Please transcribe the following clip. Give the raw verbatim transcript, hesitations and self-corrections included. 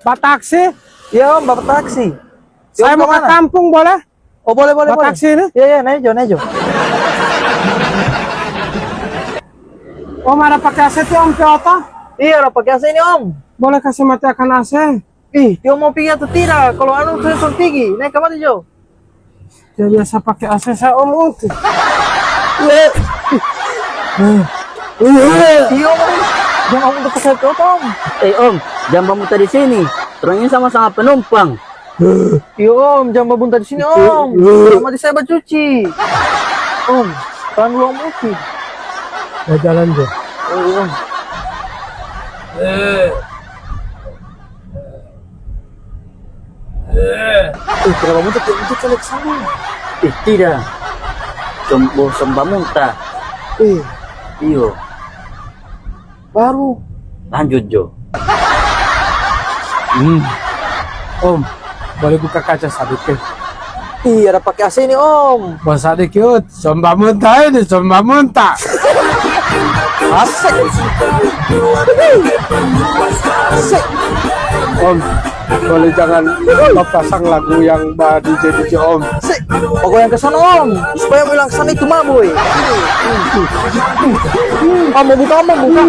Bawa taksi? Iya, Om, bawa taksi. Saya mau ke kampung, boleh? Oh, boleh, boleh, boleh. Taksi ini? Iya, iya, naik jo, naik jo. Om, ada pakai A C tu, Om, ke oto? Iya, ada pakai A C ini, Om. Boleh kasih mati akan A C? Ih, dia mau pigi atau tidak? Kalau anu, saya suruh pigi. Naik kamari jo. Dia biasa pakai A C, saya, Om, oke. Iya, Om. Jangan Om untuk kasih ke oto, Om. Eh, Om, jangan bamuta di sini. Torang ini sama-sama penumpang. Iya, Om, jangan bamuta di sini, Om. Sama di saya bacuci. Om, tahan dulu, Om, oke. Ya, jalan jo. Oh, iya, Om. Eh, tidak bamuta, tidak bamuta, cari ke sana. Eh, tidak. Som-, bo-, som bamuta. Eh, iyo. Baru. Lanjut jo. Hmm. Om, boleh buka kaca sadiki? Ih, ada pakai A C ini, Om. Bos sadiki, Ut. Som bamuta ini, som bamuta. Asik. Asik. Om, boleh jangan pasang lagu yang ba D J D J, Om? Asik. Bagoyang ke sana, Om. Supaya bilang ke sana itu mabui. Om, mau buka, Om, mau buka.